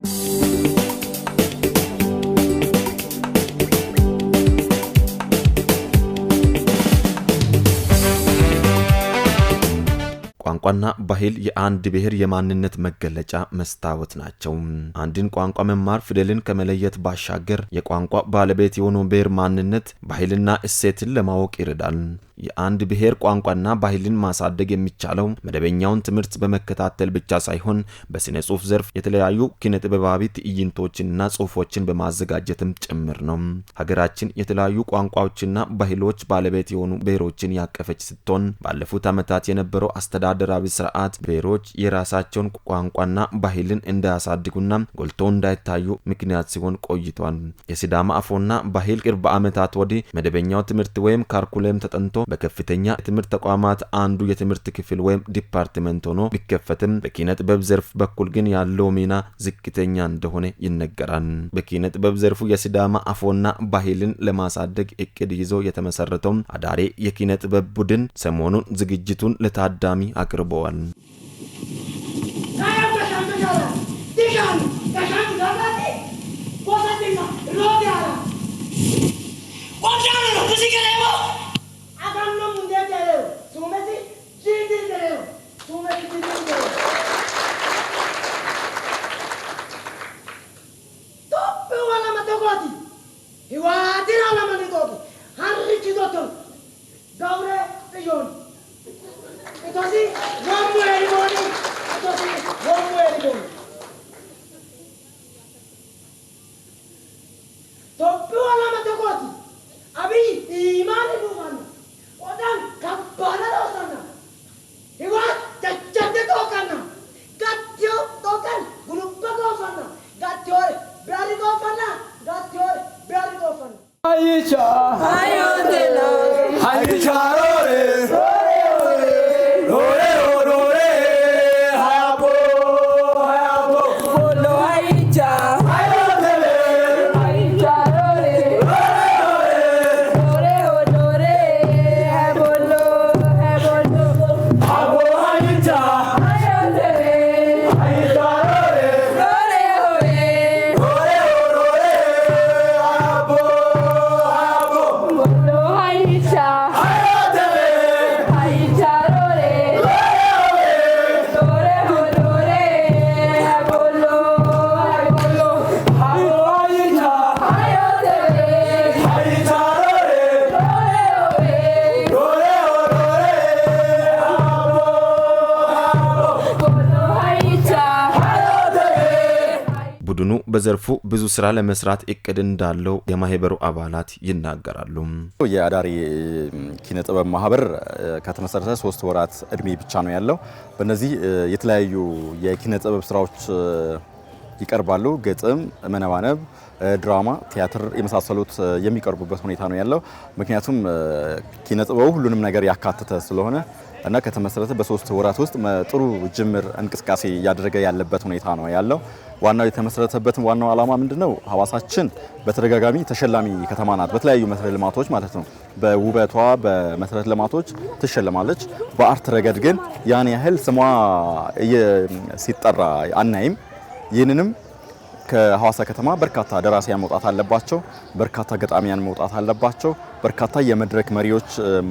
ቋንቋና ባህል የአንድ ብሔር የማንነት መገለጫ መስታወት ናቸው። አንድን ቋንቋ መማር ፊደልን ከመለየት ባሻገር የቋንቋ ባለቤት የሆነው ብሔር ማንነት፣ ባህልና እሴትን ለማወቅ ይረዳል። የአንድ ብሔር ቋንቋና ባህልን ማሳደግ የሚቻለው መደበኛውን ትምህርት በመከታተል ብቻ ሳይሆን በስነ ጽሁፍ ዘርፍ የተለያዩ ኪነ ጥበባዊ ትዕይንቶችንና ጽሁፎችን በማዘጋጀትም ጭምር ነው። ሀገራችን የተለያዩ ቋንቋዎችና ባህሎች ባለቤት የሆኑ ብሔሮችን ያቀፈች ስትሆን ባለፉት ዓመታት የነበረው አስተዳደራዊ ስርዓት ብሔሮች የራሳቸውን ቋንቋና ባህልን እንዳያሳድጉና ጎልቶ እንዳይታዩ ምክንያት ሲሆን ቆይቷል። የሲዳማ አፎና ባህል ቅርብ ዓመታት ወዲህ መደበኛው ትምህርት ወይም curriculum ተጠንቶ በከፍተኛ የትምህርት ተቋማት አንዱ የትምህርት ክፍል ወይም department ሆኖ ቢከፈትም በኪነ ጥበብ ዘርፍ በኩል ግን ያለው ሚና ዝቅተኛ እንደሆነ ይነገራል። በኪነ ጥበብ ዘርፉ የሲዳማ አፎና ባህልን ለማሳደግ እቅድ ይዞ የተመሰረተው አዳሬ የኪነ ጥበብ ቡድን ሰሞኑን ዝግጅቱን ለታዳሚ አቅርበዋል። ቡድኑ በዘርፉ ብዙ ስራ ለመስራት እቅድ እንዳለው የማህበሩ አባላት ይናገራሉ። የአዳሬ ኪነ ጥበብ ማህበር ከተመሰረተ 3 ወራት እድሜ ብቻ ነው ያለው። በእነዚህ የተለያዩ የኪነ ጥበብ ስራዎች ይቀርባሉ። ግጥም፣ መነባነብ፣ ድራማ፣ ቲያትር የመሳሰሉት የሚቀርቡበት ሁኔታ ነው ያለው። ምክንያቱም ኪነ ጥበቡ ሁሉንም ነገር ያካተተ ስለሆነ እና ከተመሰረተ በ3 ወራት ውስጥ ጥሩ ጅምር እንቅስቃሴ እያደረገ ያለበት ሁኔታ ነው ያለው። ዋናው የተመሰረተበት ዋናው ዓላማ ምንድነው? ሀዋሳችን በተደጋጋሚ ተሸላሚ ከተማ ናት። በተለያዩ መሰረተ ልማቶች ማለት ነው። በውበቷ በመሰረተ ልማቶች ትሸለማለች። በ art ረገድ ግን ያን ያህል ስሟ ሲጠራ አናይም። ይህንንም ከሀዋሳ ከተማ በርካታ ደራሲያን መውጣት አለባቸው። በርካታ ገጣሚያን መውጣት አለባቸው። በርካታ የመድረክ መሪዎች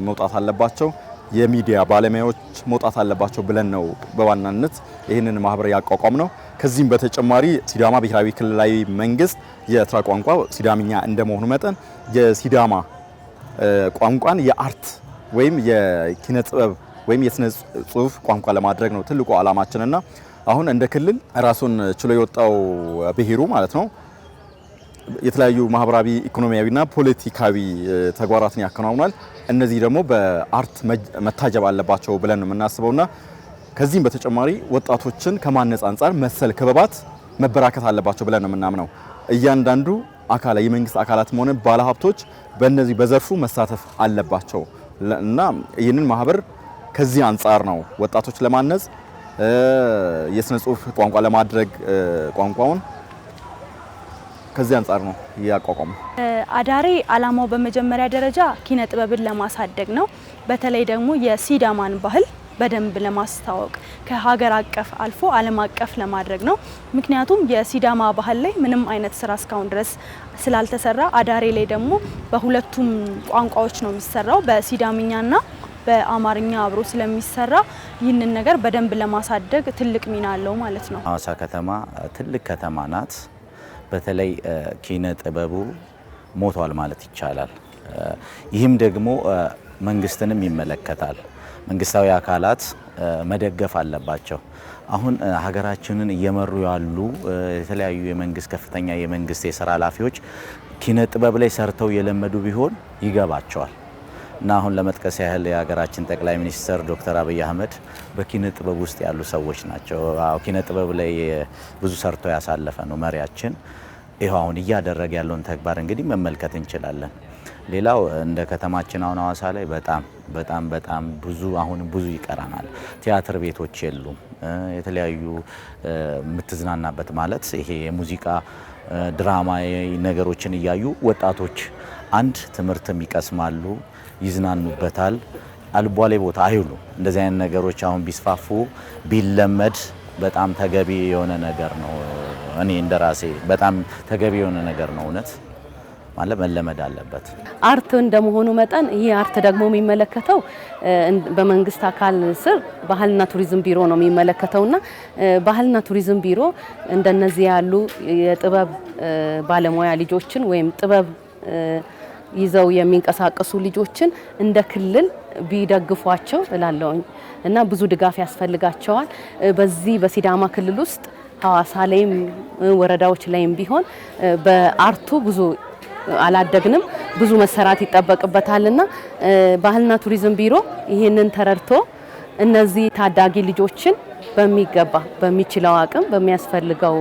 መውጣት አለባቸው። የሚዲያ ባለሙያዎች መውጣት አለባቸው ብለን ነው በዋናነት ይህንን ማህበር ያቋቋም ነው። ከዚህም በተጨማሪ ሲዳማ ብሔራዊ ክልላዊ መንግስት የስራ ቋንቋ ሲዳምኛ እንደመሆኑ መጠን የሲዳማ ቋንቋን የ art ወይም የኪነ ጥበብ ወይም የስነ ጽሁፍ ቋንቋ ለማድረግ ነው ትልቁ ዓላማችንና አሁን እንደ ክልል ራሱን ችሎ የወጣው ብሔሩ ማለት ነው የተለያዩ ማህበራዊ፣ ኢኮኖሚያዊና ፖለቲካዊ ተግባራትን ያከናውናል። እነዚህ ደግሞ በ art መታጀብ አለባቸው ብለን ነው የምናስበውና ከዚህም በተጨማሪ ወጣቶችን ከማነጽ አንጻር መሰል ክበባት መበራከት አለባቸው ብለን ነው የምናምነው። እያንዳንዱ አካላ የመንግስት አካላትም ሆነ ባለሀብቶች በእነዚህ በዘርፉ መሳተፍ አለባቸው እና ይህንን ማህበር ከዚህ አንጻር ነው ወጣቶች ለማነጽ የስነ ጽሁፍ ቋንቋ ለማድረግ ቋንቋውን ከዚህ አንጻር ነው ያቋቋመው። አዳሬ ዓላማው በመጀመሪያ ደረጃ ኪነ ጥበብን ለማሳደግ ነው። በተለይ ደግሞ የሲዳማን ባህል በደንብ ለማስተዋወቅ ከሀገር አቀፍ አልፎ ዓለም አቀፍ ለማድረግ ነው። ምክንያቱም የሲዳማ ባህል ላይ ምንም አይነት ስራ እስካሁን ድረስ ስላልተሰራ፣ አዳሬ ላይ ደግሞ በሁለቱም ቋንቋዎች ነው የሚሰራው፣ በሲዳምኛና በአማርኛ አብሮ ስለሚሰራ ይህንን ነገር በደንብ ለማሳደግ ትልቅ ሚና አለው ማለት ነው። ሐዋሳ ከተማ ትልቅ ከተማ ናት። በተለይ ኪነ ጥበቡ ሞቷል ማለት ይቻላል። ይህም ደግሞ መንግስትንም ይመለከታል። መንግስታዊ አካላት መደገፍ አለባቸው። አሁን ሀገራችንን እየመሩ ያሉ የተለያዩ የመንግስት ከፍተኛ የመንግስት የስራ ኃላፊዎች ኪነ ጥበብ ላይ ሰርተው የለመዱ ቢሆን ይገባቸዋል። እና አሁን ለመጥቀስ ያህል የሀገራችን ጠቅላይ ሚኒስትር ዶክተር አብይ አህመድ በኪነ ጥበብ ውስጥ ያሉ ሰዎች ናቸው። ኪነ ጥበብ ላይ ብዙ ሰርቶ ያሳለፈ ነው መሪያችን። ይኸው አሁን እያደረገ ያለውን ተግባር እንግዲህ መመልከት እንችላለን። ሌላው እንደ ከተማችን አሁን ሐዋሳ ላይ በጣም በጣም በጣም ብዙ አሁንም ብዙ ይቀራናል። ቲያትር ቤቶች የሉም። የተለያዩ የምትዝናናበት ማለት ይሄ የሙዚቃ ድራማ ነገሮችን እያዩ ወጣቶች አንድ ትምህርትም ይቀስማሉ፣ ይዝናኑበታል። አልቧሌ ቦታ አይውሉ። እንደዚህ አይነት ነገሮች አሁን ቢስፋፉ ቢለመድ በጣም ተገቢ የሆነ ነገር ነው። እኔ እንደራሴ በጣም ተገቢ የሆነ ነገር ነው። እውነት ማለት መለመድ አለበት። art እንደመሆኑ መጠን ይህ art ደግሞ የሚመለከተው በመንግስት አካል ስር ባህልና ቱሪዝም ቢሮ ነው የሚመለከተውና ባህልና ቱሪዝም ቢሮ እንደነዚህ ያሉ የጥበብ ባለሙያ ልጆችን ወይም ጥበብ ይዘው የሚንቀሳቀሱ ልጆችን እንደ ክልል ቢደግፏቸው እላለሁኝ እና ብዙ ድጋፍ ያስፈልጋቸዋል። በዚህ በሲዳማ ክልል ውስጥ ሐዋሳ ላይም ወረዳዎች ላይም ቢሆን በአርቱ ብዙ አላደግንም፣ ብዙ መሰራት ይጠበቅበታልና ባህልና ቱሪዝም ቢሮ ይህንን ተረድቶ እነዚህ ታዳጊ ልጆችን በሚገባ በሚችለው አቅም በሚያስፈልገው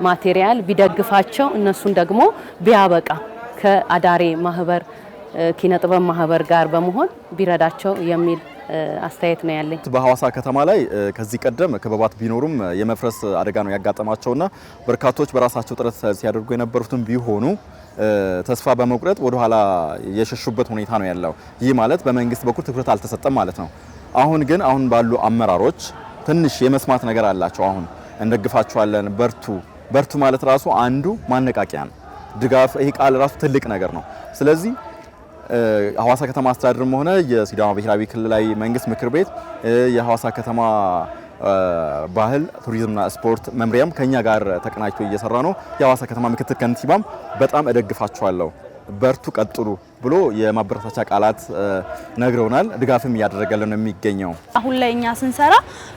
material ቢደግፋቸው እነሱን ደግሞ ቢያበቃ ከአዳሬ ማህበር ኪነ ጥበብ ማህበር ጋር በመሆን ቢረዳቸው የሚል አስተያየት ነው ያለኝ። በሐዋሳ ከተማ ላይ ከዚህ ቀደም ክበባት ቢኖሩም የመፍረስ አደጋ ነው ያጋጠማቸውና በርካቶች በራሳቸው ጥረት ሲያደርጉ የነበሩትም ቢሆኑ ተስፋ በመቁረጥ ወደ ኋላ የሸሹበት ሁኔታ ነው ያለው። ይህ ማለት በመንግስት በኩል ትኩረት አልተሰጠም ማለት ነው። አሁን ግን አሁን ባሉ አመራሮች ትንሽ የመስማት ነገር አላቸው። አሁን እንደግፋቸዋለን፣ በርቱ በርቱ ማለት ራሱ አንዱ ማነቃቂያ ነው። ድጋፍ፣ ይሄ ቃል ራሱ ትልቅ ነገር ነው። ስለዚህ ሐዋሳ ከተማ አስተዳደርም ሆነ የሲዳማ ብሔራዊ ክልላዊ መንግስት ምክር ቤት፣ የሐዋሳ ከተማ ባህል ቱሪዝምና ስፖርት መምሪያም ከኛ ጋር ተቀናጅቶ እየሰራ ነው። የሐዋሳ ከተማ ምክትል ከንቲባም በጣም እደግፋችኋለሁ፣ በርቱ፣ ቀጥሉ ብሎ የማበረታቻ ቃላት ነግረውናል። ድጋፍም እያደረገልን ነው የሚገኘው። አሁን ላይ እኛ ስንሰራ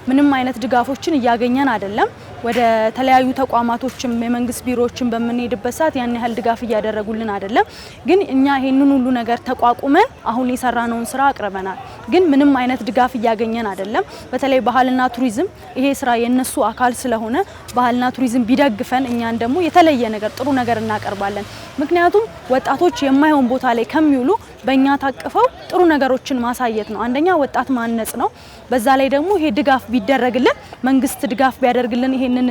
ምንም አይነት ድጋፎችን እያገኘን አይደለም። ወደ ተለያዩ ተቋማቶችም የመንግስት ቢሮዎችን በምንሄድበት ሰዓት ያን ያህል ድጋፍ እያደረጉልን አይደለም። ግን እኛ ይሄንን ሁሉ ነገር ተቋቁመን አሁን የሰራነውን ስራ አቅርበናል። ግን ምንም አይነት ድጋፍ እያገኘን አይደለም። በተለይ ባህልና ቱሪዝም ይሄ ስራ የነሱ አካል ስለሆነ ባህልና ቱሪዝም ቢደግፈን እኛን ደግሞ የተለየ ነገር ጥሩ ነገር እናቀርባለን። ምክንያቱም ወጣቶች የማይሆን ቦታ ላይ ከሚውሉ በእኛ ታቅፈው ጥሩ ነገሮችን ማሳየት ነው። አንደኛ ወጣት ማነጽ ነው። በዛ ላይ ደግሞ ይሄ ድጋፍ ቢደረግልን፣ መንግስት ድጋፍ ቢያደርግልን ይሄንን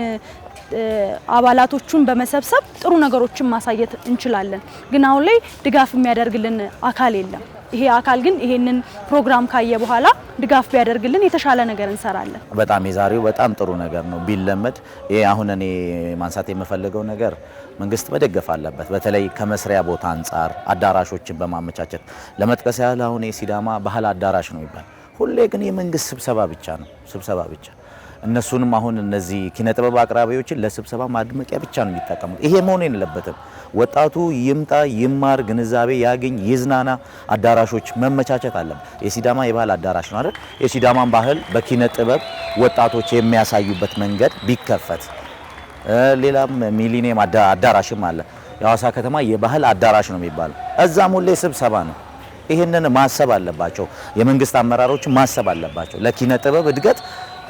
አባላቶቹን በመሰብሰብ ጥሩ ነገሮችን ማሳየት እንችላለን። ግን አሁን ላይ ድጋፍ የሚያደርግልን አካል የለም። ይሄ አካል ግን ይሄንን ፕሮግራም ካየ በኋላ ድጋፍ ቢያደርግልን የተሻለ ነገር እንሰራለን። በጣም የዛሬው በጣም ጥሩ ነገር ነው ቢለመድ። ይሄ አሁን እኔ ማንሳት የምፈልገው ነገር መንግስት መደገፍ አለበት። በተለይ ከመስሪያ ቦታ አንጻር አዳራሾችን በማመቻቸት። ለመጥቀስ ያህል አሁን የሲዳማ ባህል አዳራሽ ነው ይባል፣ ሁሌ ግን የመንግስት ስብሰባ ብቻ ነው፣ ስብሰባ ብቻ። እነሱንም አሁን እነዚህ ኪነ ጥበብ አቅራቢዎችን ለስብሰባ ማድመቂያ ብቻ ነው የሚጠቀሙት። ይሄ መሆን የለበትም። ወጣቱ ይምጣ፣ ይማር፣ ግንዛቤ ያግኝ፣ ይዝናና። አዳራሾች መመቻቸት አለበት። የሲዳማ የባህል አዳራሽ ነው አይደል? የሲዳማን ባህል በኪነ ጥበብ ወጣቶች የሚያሳዩበት መንገድ ቢከፈት። ሌላም ሚሊኒየም አዳራሽም አለ። የሐዋሳ ከተማ የባህል አዳራሽ ነው የሚባለው። እዛም ሁሌ ስብሰባ ነው። ይህንን ማሰብ አለባቸው። የመንግስት አመራሮች ማሰብ አለባቸው። ለኪነ ጥበብ እድገት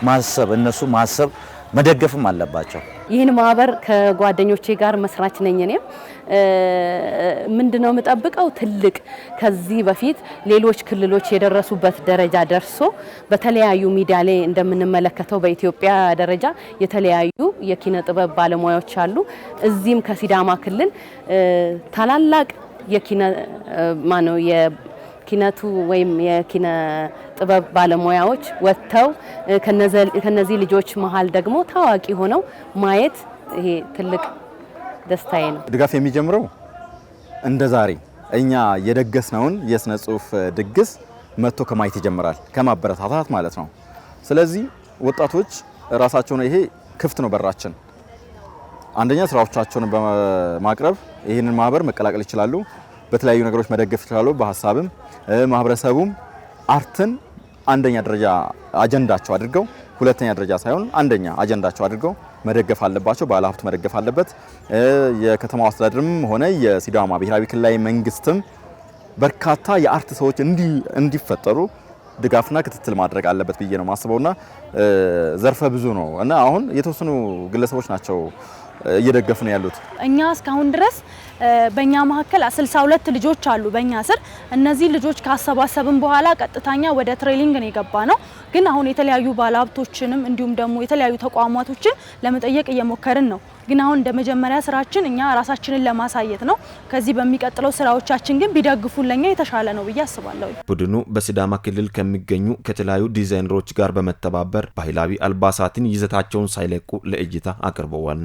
ማሰብ፣ እነሱ ማሰብ መደገፍም አለባቸው። ይህን ማህበር ከጓደኞቼ ጋር መስራች ነኝ። እኔም ምንድነው የምጠብቀው ትልቅ ከዚህ በፊት ሌሎች ክልሎች የደረሱበት ደረጃ ደርሶ በተለያዩ ሚዲያ ላይ እንደምንመለከተው በኢትዮጵያ ደረጃ የተለያዩ የኪነ ጥበብ ባለሙያዎች አሉ። እዚህም ከሲዳማ ክልል ታላላቅ የኪነ ማነው የኪነቱ ወይም የኪነ ጥበብ ባለሙያዎች ወጥተው ከነዚህ ልጆች መሃል ደግሞ ታዋቂ ሆነው ማየት ይሄ ትልቅ ደስታዬ ነው። ድጋፍ የሚጀምረው እንደ ዛሬ እኛ የደገስነውን የስነ ጽሁፍ ድግስ መጥቶ ከማየት ይጀምራል፣ ከማበረታታት ማለት ነው። ስለዚህ ወጣቶች ራሳቸውን ይሄ ክፍት ነው በራችን። አንደኛ ስራዎቻቸውን በማቅረብ ይህንን ማህበር መቀላቀል ይችላሉ። በተለያዩ ነገሮች መደገፍ ይችላሉ። በሀሳብም ማህበረሰቡም art ን አንደኛ ደረጃ አጀንዳቸው አድርገው ሁለተኛ ደረጃ ሳይሆን አንደኛ አጀንዳቸው አድርገው መደገፍ አለባቸው። ባለሀብቱ መደገፍ አለበት። የከተማው አስተዳደርም ሆነ የሲዳማ ብሔራዊ ክልላዊ መንግስትም በርካታ የ art ሰዎች እንዲፈጠሩ ድጋፍና ክትትል ማድረግ አለበት ብዬ ነው ማስበውና ዘርፈ ብዙ ነው እና አሁን የተወሰኑ ግለሰቦች ናቸው እየደገፉ ነው ያሉት። እኛ እስካሁን ድረስ በእኛ መካከል 62 ልጆች አሉ በእኛ ስር። እነዚህ ልጆች ካሰባሰብን በኋላ ቀጥታኛ ወደ training ነው የገባነው። ግን አሁን የተለያዩ ባለሀብቶችንም እንዲሁም ደግሞ የተለያዩ ተቋማቶችን ለመጠየቅ እየሞከርን ነው። ግን አሁን እንደ መጀመሪያ ስራችን እኛ ራሳችንን ለማሳየት ነው። ከዚህ በሚቀጥለው ስራዎቻችን ግን ቢደግፉን ለኛ የተሻለ ነው ብዬ አስባለሁ። ቡድኑ በሲዳማ ክልል ከሚገኙ ከተለያዩ ዲዛይነሮች ጋር በመተባበር ባህላዊ አልባሳትን ይዘታቸውን ሳይለቁ ለእይታ አቅርበዋል።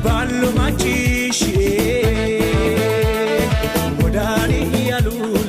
Ballo machishi, odani yalu.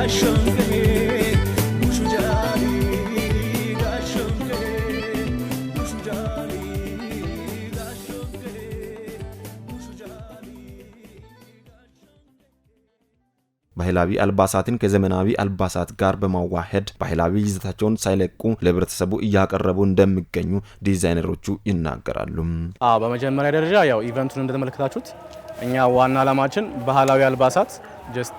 Gaashoon bushu jaalii gaashoon bushu jaalii gaashoon bushu jaalii. ባህላዊ አልባሳትን ከዘመናዊ አልባሳት ጋር በማዋሃድ ባህላዊ ይዘታቸውን ሳይለቁ ለህብረተሰቡ እያቀረቡ እንደሚገኙ ዲዛይነሮቹ ይናገራሉ። አዎ፣ በመጀመሪያ ደረጃ ያው event ኡን እንደተመለከታችሁት እኛ ዋና ዓላማችን ባህላዊ አልባሳት just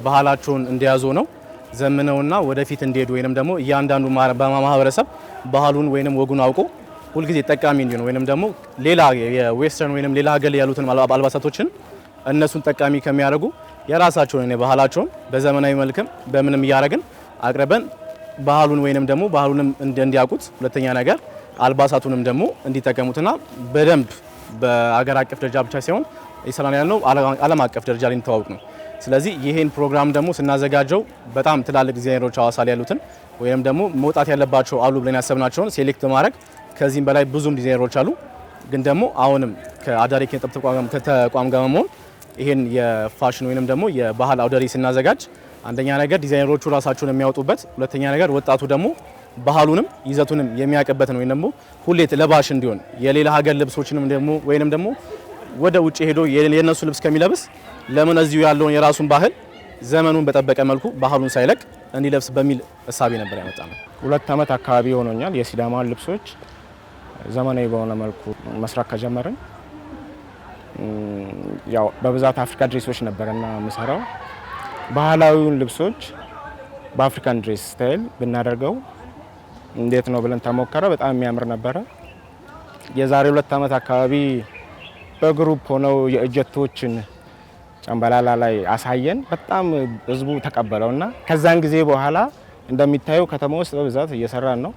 ባህላቸውን እንዲያዙ ነው፣ ዘምነውና ወደፊት እንዲሄዱ ወይንም ደግሞ እያንዳንዱ ማህበረሰብ ባህሉን ወይንም ወጉን አውቆ ሁልጊዜ ጠቃሚ እንዲሆን ወይንም ደግሞ ሌላ የ western ወይንም ሌላ ሀገር ያሉትን አልባሳቶችን እነሱን ጠቃሚ ከሚያደርጉ የራሳቸውን ባህላቸውን በዘመናዊ መልክም በምንም እያደረግን አቅርበን ባህሉን ወይንም ደግሞ ባህሉንም እንዲያውቁት፣ ሁለተኛ ነገር አልባሳቱንም ደግሞ እንዲጠቀሙትና በደንብ በአገር አቀፍ ደረጃ ብቻ ሳይሆን እየሰራን ያልነው ዓለም አቀፍ ደረጃ ላይ እንተዋወቅ ነው። ስለዚህ ይሄን ፕሮግራም ደግሞ ስናዘጋጀው በጣም ትላልቅ ዲዛይነሮች ሐዋሳ ላይ ያሉትን ወይንም ደግሞ መውጣት ያለባቸው አሉ ብለን ያሰብናቸውን select በማድረግ፣ ከዚህም በላይ ብዙም ዲዛይነሮች አሉ። ግን ደግሞ አሁንም ከአዳሪ ኪነ ጥበብ ተቋም ጋር በመሆን ይሄን የፋሽን ወይንም ደግሞ የባህል አውደ ርዕይ ስናዘጋጅ አንደኛ ነገር ዲዛይነሮቹ ራሳቸውን የሚያወጡበት፣ ሁለተኛ ነገር ወጣቱ ደግሞ ባህሉንም ይዘቱንም የሚያውቅበት ነው። ወይንም ደግሞ ሁሌ ለባሽ እንዲሆን የሌላ ሀገር ልብሶችንም ደግሞ ወይንም ደግሞ ወደ ውጭ ሄዶ የነሱ ልብስ ከሚለብስ ለምን እዚሁ ያለውን የራሱን ባህል ዘመኑን በጠበቀ መልኩ ባህሉን ሳይለቅ እንዲለብስ በሚል እሳቤ ነበር ያመጣነው። 2 ዓመት አካባቢ ሆኖኛል የሲዳማን ልብሶች ዘመናዊ በሆነ መልኩ መስራት ከጀመርን። ያው በብዛት አፍሪካ dress ኦች ነበርና የምሰራው፣ ባህላዊውን ልብሶች በ African dress style ብናደርገው እንዴት ነው ብለን ተሞከረ። በጣም የሚያምር ነበረ። የዛሬ 2 ዓመት አካባቢ በ group ሆነው የእጀቶችን ጨምበላላ ላይ አሳየን። በጣም ህዝቡ ተቀበለው እና ከዛን ጊዜ በኋላ እንደሚታየው ከተማ ውስጥ በብዛት እየሰራን ነው።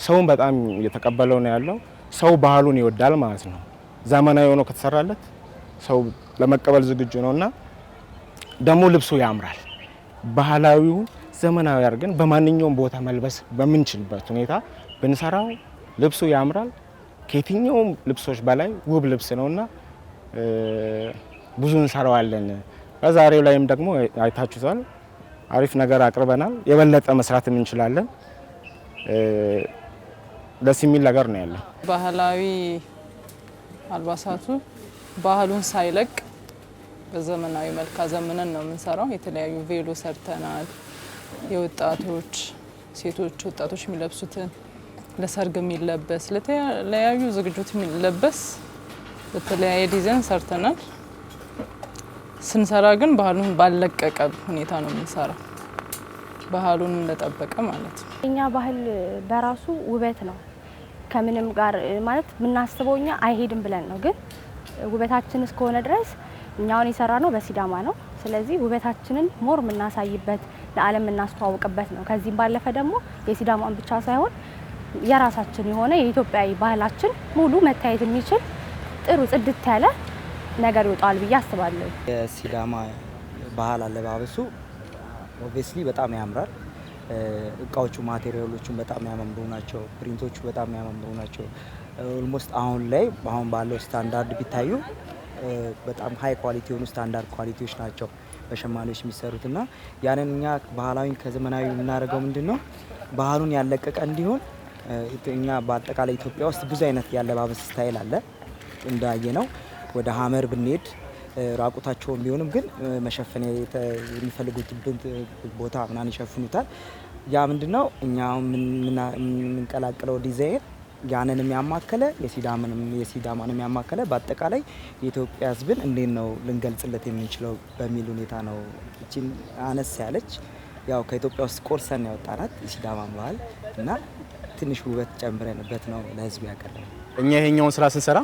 ሰውን በጣም እየተቀበለው ነው ያለው። ሰው ባህሉን ይወዳል ማለት ነው። ዘመናዊ ሆኖ ከተሰራለት ሰው ለመቀበል ዝግጁ ነው እና ደግሞ ልብሱ ያምራል። ባህላዊውን ዘመናዊ አድርገን በማንኛውም ቦታ መልበስ በምንችልበት ሁኔታ ብንሰራው ልብሱ ያምራል። ከየትኛውም ልብሶች በላይ ውብ ልብስ ነውና ብዙ እንሰራዋለን። በዛሬው ላይም ደግሞ አይታችሁታል። አሪፍ ነገር አቅርበናል። የበለጠ መስራትም እንችላለን። ደስ የሚል ነገር ነው ያለው። ባህላዊ አልባሳቱ ባህሉን ሳይለቅ በዘመናዊ መልክ አዘምነን ነው የምንሰራው። የተለያዩ ቬሎ ሰርተናል። የወጣቶች፣ ሴቶች፣ ወጣቶች የሚለብሱትን፣ ለሰርግ የሚለበስ፣ ለተለያዩ ዝግጅት የሚለበስ በተለያየ ዲዛይን ሰርተናል። ስንሰራ ግን ባህሉን ባልለቀቀ ሁኔታ ነው የምንሰራው። ባህሉን እንደጠበቀ ማለት ነው። የኛ ባህል በራሱ ውበት ነው። ከምንም ጋር ማለት የምናስበው እኛ አይሄድም ብለን ነው፣ ግን ውበታችን እስከሆነ ድረስ እኛ አሁን የሰራነው በሲዳማ ነው። ስለዚህ ውበታችንን more የምናሳይበት፣ ለዓለም የምናስተዋውቅበት ነው። ከዚህም ባለፈ ደግሞ የሲዳማን ብቻ ሳይሆን የራሳችን የሆነ የኢትዮጵያዊ ባህላችን ሙሉ መታየት የሚችል ጥሩ ጽድት ያለ ነገር ይወጣል ብዬ አስባለሁ። የሲዳማ ባህል አለባበሱ obviously በጣም ያምራል። እቃዎቹ material ኦቹን በጣም ያማምሩ ናቸው። Print ኦቹ በጣም ያማምሩ ናቸው። Almost አሁን ላይ አሁን ባለው ስታንዳርድ ቢታዩ በጣም high quality የሆኑ standard quality ዎች ናቸው በሸማኔዎች የሚሰሩት። እና ያንን እኛ ባህላዊን ከዘመናዊ የምናደርገው ምንድን ነው፣ ባህሉን ያለቀቀ እንዲሆን፣ እኛ በአጠቃላይ ኢትዮጵያ ውስጥ ብዙ አይነት የአለባበስ style አለ። እንዳየነው ወደ ሀመር ብንሄድ ራቁታቸውን ቢሆንም ግን መሸፈን የሚፈልጉትን ቦታ ምናምን ይሸፍኑታል። ያ ምንድነው፣ እኛ የምንቀላቅለው ዲዛይን ያንንም ያማከለ፣ የሲዳማንም ያማከለ፣ በአጠቃላይ የኢትዮጵያ ሕዝብን እንዴት ነው ልንገልጽለት የምንችለው በሚል ሁኔታ ነው። እቺን አነስ ያለች ያው ከኢትዮጵያ ውስጥ ቆርሰን ያወጣናት የሲዳማን ባህል እና ትንሽ ውበት ጨምረንበት ነው ለሕዝቡ ያቀረብነው። እኛ ይሄኛውን ስራ ስንሰራ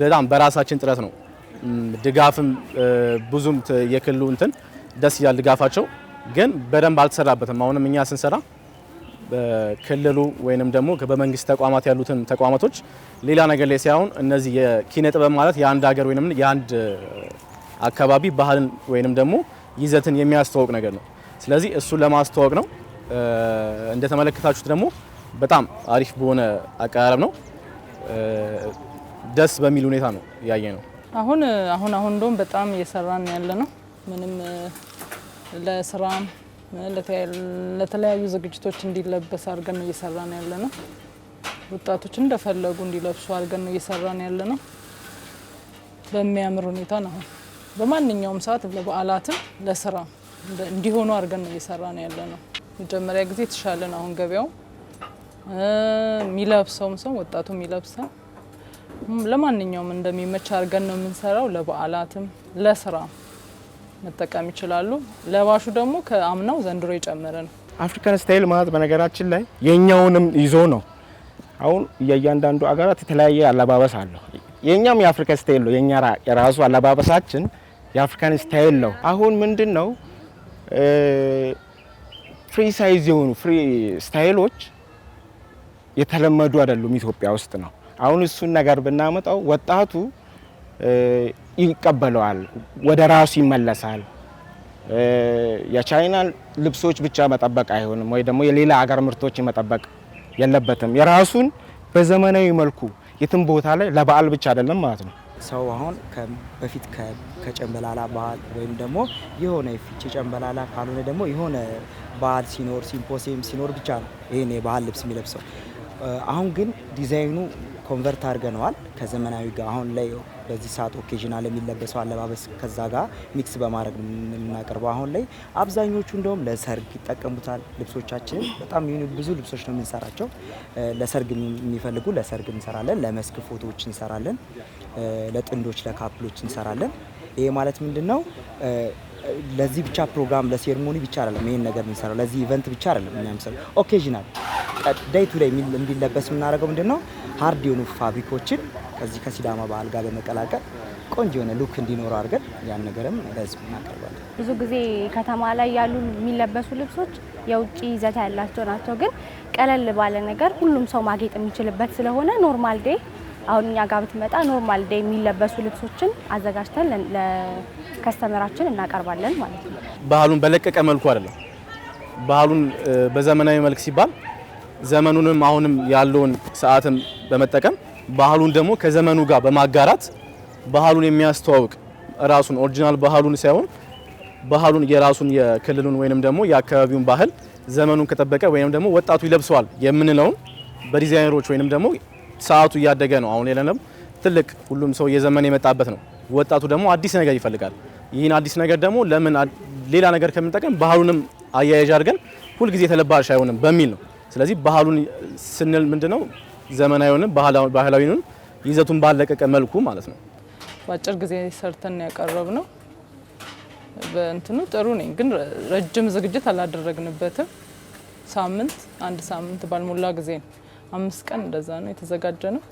በጣም በራሳችን ጥረት ነው። ድጋፍም ብዙም የክልሉ እንትን ደስ ይላል ድጋፋቸው፣ ግን በደንብ አልተሰራበትም። አሁንም እኛ ስንሰራ በክልሉ ወይንም ደግሞ በመንግስት ተቋማት ያሉትን ተቋማቶች ሌላ ነገር ላይ ሳይሆን እነዚህ የኪነ ጥበብ ማለት የአንድ ሀገር ወይንም የአንድ አካባቢ ባህልን ወይንም ደግሞ ይዘትን የሚያስተዋውቅ ነገር ነው። ስለዚህ እሱን ለማስተዋወቅ ነው። እንደተመለከታችሁት ደግሞ በጣም አሪፍ በሆነ አቀራረብ ነው። ደስ በሚል ሁኔታ ነው ያየነው። አሁን አሁን እንደውም በጣም እየሰራን ያለ ነው። ምንም ለስራም ለተለያዩ ዝግጅቶች እንዲለበስ አድርገን ነው እየሰራን ያለ ነው። ወጣቶች እንደፈለጉ እንዲለብሱ አድርገን ነው እየሰራን ያለ ነው። በሚያምር ሁኔታ ነው። አሁን በማንኛውም ሰዓት ለበዓላትም ለስራ እንዲሆኑ አድርገን ነው እየሰራን ያለ ነው። መጀመሪያ ጊዜ የተሻለ ነው አሁን ገበያው፣ የሚለብሰውም ሰው ወጣቱም ይለብሳል። ለማንኛውም እንደሚመች አድርገን ነው የምንሰራው። ለበዓላትም ለስራ መጠቀም ይችላሉ። ለባሹ ደግሞ ከአምናው ዘንድሮ የጨመረ ነው። African style ማለት በነገራችን ላይ የኛውንም ይዞ ነው። አሁን የእያንዳንዱ አገራት የተለያየ አለባበስ አለው። የኛም የአፍሪካ style ነው። የኛ የራሱ አለባበሳችን የ African style ነው። አሁን ምንድን ነው፣ free size የሆኑ free style ኦች የተለመዱ አይደሉም ኢትዮጵያ ውስጥ ነው። አሁን እሱን ነገር ብናመጣው ወጣቱ ይቀበለዋል፣ ወደ ራሱ ይመለሳል። የቻይና ልብሶች ብቻ መጠበቅ አይሆንም፣ ወይ ደግሞ የሌላ አገር ምርቶች መጠበቅ የለበትም። የራሱን በዘመናዊ መልኩ የትም ቦታ ላይ ለበዓል ብቻ አይደለም ማለት ነው። ሰው አሁን በፊት ከጨንበላላ በዓል ወይም ደግሞ የሆነ የፊቼ ጨንበላላ ካልሆነ ደግሞ የሆነ በዓል ሲኖር፣ ሲምፖሲየም ሲኖር ብቻ ነው ይሄን የባህል ልብስ የሚለብሰው። አሁን ግን ዲዛይኑ convert አድርገነዋል ከዘመናዊ ጋር። አሁን ላይ በዚህ ሰዓት occasional የሚለበሰው አለባበስ ከዛ ጋር mix በማድረግ ነው የምናቀርበው። አሁን ላይ አብዛኞቹ እንደውም ለሰርግ ይጠቀሙታል ልብሶቻችንን። በጣም ብዙ ልብሶች ነው የምንሰራቸው። ለሰርግ የሚፈልጉ ለሰርግ እንሰራለን፣ ለመስክ ፎቶዎች እንሰራለን፣ ለጥንዶች ለ couple ኦች እንሰራለን። ይሄ ማለት ምንድን ነው? ለዚህ ብቻ ፕሮግራም ለ ceremony ብቻ አይደለም ይሄን ነገር የምንሰራው፣ ለዚህ event ብቻ አይደለም እኛ የምንሰራው። Occasional day to day እንዲለበስ የምናደርገው ምንድን ነው? Hard የሆኑ fabric ኦችን ከዚህ ከሲዳማ ባህል ጋር በመቀላቀል ቆንጆ የሆነ look እንዲኖረው አድርገን ያን ነገርም ለህዝብ እናቀርባለን። ብዙ ጊዜ ከተማ ላይ ያሉ የሚለበሱ ልብሶች የውጭ ይዘት ያላቸው ናቸው። ግን ቀለል ባለ ነገር ሁሉም ሰው ማጌጥ የሚችልበት ስለሆነ normal day አሁን እኛ ጋር ብትመጣ normal day የሚለበሱ ልብሶችን አዘጋጅተን ለ customer ኣችን እናቀርባለን ማለት ነው። ባህሉን በለቀቀ መልኩ አይደለም። ባህሉን በዘመናዊ መልክ ሲባል ዘመኑንም አሁንም ያለውን ሰዓትም በመጠቀም ባህሉን ደግሞ ከዘመኑ ጋር በማጋራት ባህሉን የሚያስተዋውቅ፣ ራሱን original ባህሉን ሳይሆን ባህሉን የራሱን የክልሉን ወይንም ደግሞ የአካባቢውን ባህል ዘመኑን ከጠበቀ ወይንም ደግሞ ወጣቱ ይለብሰዋል የምንለውን በዲዛይነሮች ወይንም ደግሞ ሰዓቱ እያደገ ነው። አሁን የለንም ትልቅ ሁሉም ሰው የዘመን የመጣበት ነው። ወጣቱ ደግሞ አዲስ ነገር ይፈልጋል። ይህን አዲስ ነገር ደግሞ ለምን ሌላ ነገር ከምንጠቀም ባህሉንም አያያዥ አድርገን ሁልጊዜ ተለባሽ አይሆንም በሚል ነው። ስለዚህ ባህሉን ስንል ምንድነው? ዘመናዊውንም ባህላዊውን ይዘቱን ባለቀቀ መልኩ ማለት ነው። በአጭር ጊዜ ሰርተን ያቀረብነው። በእንትኑ ጥሩ ነኝ፣ ግን ረጅም ዝግጅት አላደረግንበትም። ሳምንት፣ አንድ ሳምንት ባልሞላ ጊዜ ነው፣ 5 ቀን እንደዛ ነው የተዘጋጀ ነው።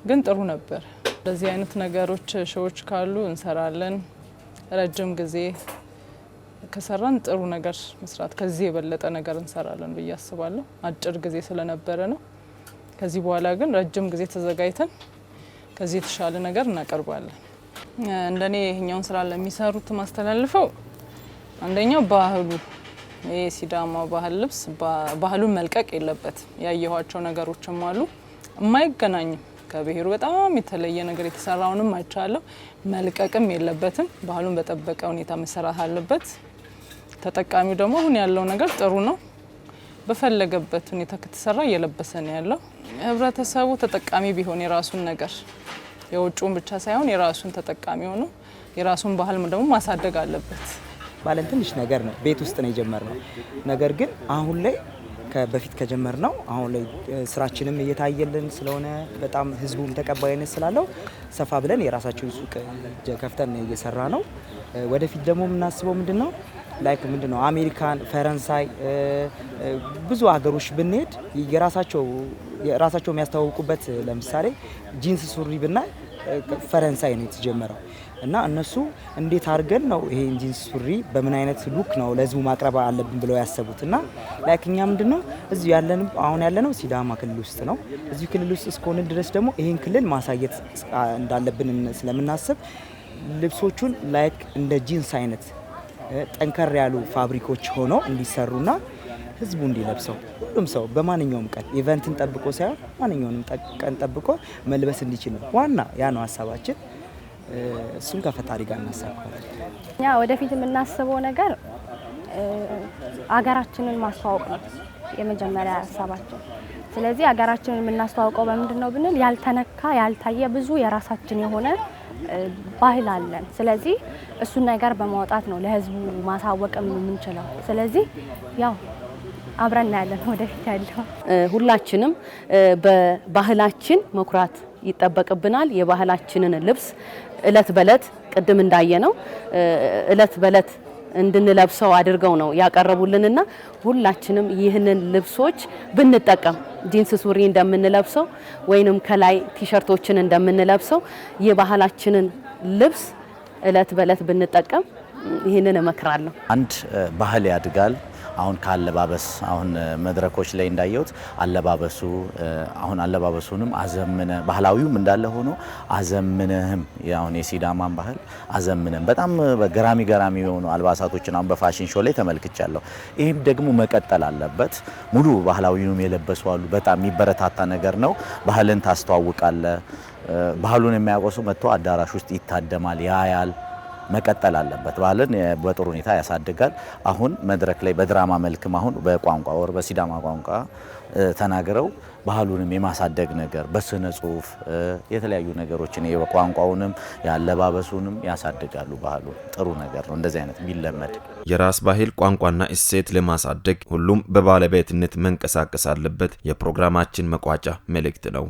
ግን ጥሩ ነበር። እንደዚህ አይነት ነገሮች show ዎች ካሉ እንሰራለን። ረጅም ጊዜ ከሰራን ጥሩ ነገር መስራት ከዚህ የበለጠ ነገር እንሰራለን ብዬ አስባለሁ። አጭር ጊዜ ስለነበረ ነው። ከዚህ በኋላ ግን ረጅም ጊዜ ተዘጋጅተን ከዚህ የተሻለ ነገር እናቀርባለን። እንደኔ ይሄኛውን ስራ ለሚሰሩት ማስተላልፈው አንደኛው ባህሉ ይሄ ሲዳማ ባህል ልብስ ባህሉን መልቀቅ የለበትም። ያየኋቸው ነገሮችም አሉ የማይገናኝም፣ ከብሔሩ በጣም የተለየ ነገር የተሰራውንም አይቻለሁ። መልቀቅም የለበትም። ባህሉን በጠበቀ ሁኔታ መሰራት አለበት። ተጠቃሚው ደግሞ አሁን ያለው ነገር ጥሩ ነው። በፈለገበት ሁኔታ ከተሰራ እየለበሰ ነው ያለው። ህብረተሰቡ ተጠቃሚ ቢሆን የራሱን ነገር የውጭውን ብቻ ሳይሆን የራሱን ተጠቃሚ ሆኖ የራሱን ባህል ደግሞ ማሳደግ አለበት። ባለን ትንሽ ነገር ነው ቤት ውስጥ ነው የጀመርነው። ነገር ግን አሁን ላይ በፊት ከጀመርነው አሁን ላይ ስራችንም እየታየልን ስለሆነ፣ በጣም ህዝቡም ተቀባይነት ስላለው ሰፋ ብለን የራሳችን ሱቅ ከፍተን እየሰራን ነው። ወደፊት ደግሞ የምናስበው ምንድን ነው፣ like ምንድን ነው፣ አሜሪካን፣ ፈረንሳይ፣ ብዙ ሀገሮች ብንሄድ የራሳቸው የሚያስተዋውቁበት፣ ለምሳሌ ጂንስ ሱሪ ብናይ ፈረንሳይ ነው የተጀመረው። እና እነሱ እንዴት አድርገን ነው ይሄን ጂንስ ሱሪ በምን አይነት look ነው ለህዝቡ ማቅረብ አለብን ብለው ያሰቡት። እና like እኛ ምንድን ነው እዚሁ ያለን፣ አሁን ያለነው ሲዳማ ክልል ውስጥ ነው። እዚሁ ክልል ውስጥ እስከሆንን ድረስ ደግሞ ይሄን ክልል ማሳየት እንዳለብን ስለምናስብ ልብሶቹን like እንደ ጂንስ አይነት ጠንከር ያሉ fabric ኦች ሆነው እንዲሰሩና ህዝቡ እንዲለብሰው፣ ሁሉም ሰው በማንኛውም ቀን ኢቨንትን ጠብቆ ሳይሆን ማንኛውንም ቀን ጠብቆ መልበስ እንዲችል ነው። ዋና ያ ነው ሀሳባችን። እሱን ከፈጣሪ ጋር እናሳካዋለን። እኛ ወደፊት የምናስበው ነገር አገራችንን ማስተዋወቅ ነው የመጀመሪያ ሀሳባችን። ስለዚህ ሀገራችንን የምናስተዋውቀው በምንድን ነው ብንል ያልተነካ ያልታየ ብዙ የራሳችን የሆነ ባህል አለን። ስለዚህ እሱን ነገር በማውጣት ነው ለህዝቡ ማሳወቅም የምንችለው። ስለዚህ ያው አብረን እናያለን ወደፊት ያለው። ሁላችንም በባህላችን መኩራት ይጠበቅብናል። የባህላችንን ልብስ እለት በእለት ቅድም እንዳየነው እለት በእለት እንድንለብሰው አድርገው ነው ያቀረቡልንና ሁላችንም ይህንን ልብሶች ብንጠቀም፣ ጂንስ ሱሪ እንደምንለብሰው ወይንም ከላይ ቲሸርቶችን እንደምንለብሰው የባህላችንን ልብስ እለት በእለት ብንጠቀም ይህንን እመክራለሁ። አንድ ባህል ያድጋል። አሁን ከአለባበስ አሁን መድረኮች ላይ እንዳየሁት አለባበሱ አሁን አለባበሱንም አዘምነ ባህላዊውም እንዳለ ሆኖ አዘምነህም አሁን የሲዳማን ባህል አዘምነህም በጣም ገራሚ ገራሚ የሆኑ አልባሳቶችን አሁን በ fashion show ላይ ተመልክቻለሁ። ይህም ደግሞ መቀጠል አለበት። ሙሉ ባህላዊውንም የለበሱ አሉ። በጣም የሚበረታታ ነገር ነው። ባህልን ታስተዋውቃለህ። ባህሉን የሚያውቀው ሰው መጥቶ አዳራሽ ውስጥ ይታደማል፣ ያያል። መቀጠል አለበት። ባህልን በጥሩ ሁኔታ ያሳድጋል። አሁን መድረክ ላይ በድራማ መልክም አሁን በቋንቋ ወር በሲዳማ ቋንቋ ተናግረው ባህሉንም የማሳደግ ነገር በስነ ጽሁፍ የተለያዩ ነገሮችን የቋንቋውንም የአለባበሱንም ያሳድጋሉ። ባህሉን ጥሩ ነገር ነው እንደዚህ አይነት ቢለመድ። የራስ ባህል፣ ቋንቋና እሴት ለማሳደግ ሁሉም በባለቤትነት መንቀሳቀስ አለበት የፕሮግራማችን መቋጫ መልእክት ነው።